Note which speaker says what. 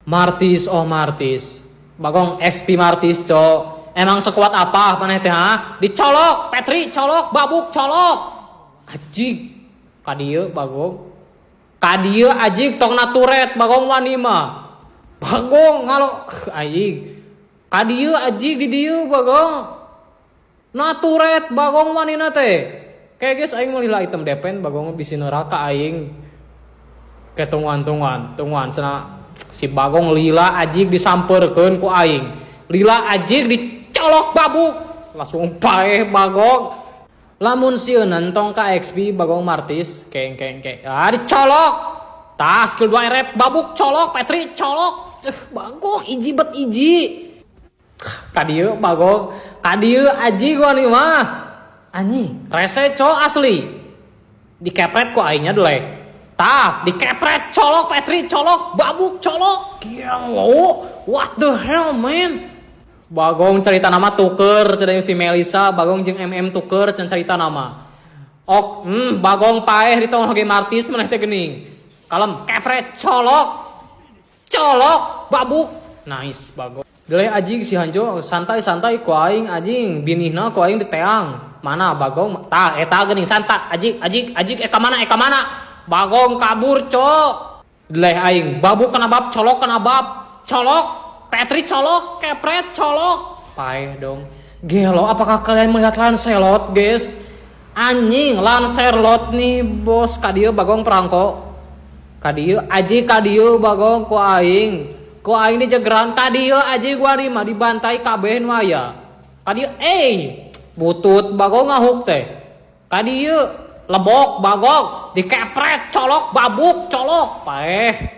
Speaker 1: Martis, oh Martis. Bagong XP Martis, cok. Emang sekuat apa maneh teh, ha? Dicolok, Petri colok, babuk colok. Ajig. Kadieu bagong. Kadieu ajig tong naturet bagong wani mah. Bagong ngalo aing. Kadieu ajig di dieu bagong. Naturet bagong wanina teh. Kayak guys, aing meuli item defense bagong bisi neraka aing. Kayak tungguan tungguan tungguan cenah si bagong lila ajig disamperkeun ku aing. Lila ajig dicolok babuk. Langsung paeh bagong. Lamun sieun tong ka XP bagong Martis keng keng keng. Ah, dicolok. Tah, skill 2 rep babuk colok, Petri colok. Ceuh, bagong iji bet iji. Kadieu bagong, kadieu ajig wani mah. Anjing, rese cok asli. Dikepret ku aingnya delek. Tah, dikepret colok, Petri colok, babuk colok. Gila, what the hell, man? Bagong cerita nama tuker, cerita si Melisa, Bagong jeung MM tuker can cerita nama. Ok, bagong paeh di tong oge Martis maneh teh geuning. Kalem, kepret colok. Colok, babuk. Nice, bagong. Deleh ajig si Hanjo santai-santai ku aing anjing, binihna ku aing diteang. Mana bagong? Tah, eta geuning santai ajig ajig ajig, eh ka mana, eh ka mana? Bagong kabur, cok. Deleh aing, babuk kena bab, colok kena bab, colok, Petri colok, kepret colok. Paeh dong. Gelo, apakah kalian melihat Lancelot, guys? Anjing, Lancelot nih, bos. Kadieu bagong perangko. Kadieu aji kadieu bagong ku aing. Ku aing dijegeran kadieu aji gua mah dibantai kabeh nu aya. Kadieu eh butut bagong ngahuk teh. Kadieu lebok bagong dikepret colok babuk colok paeh.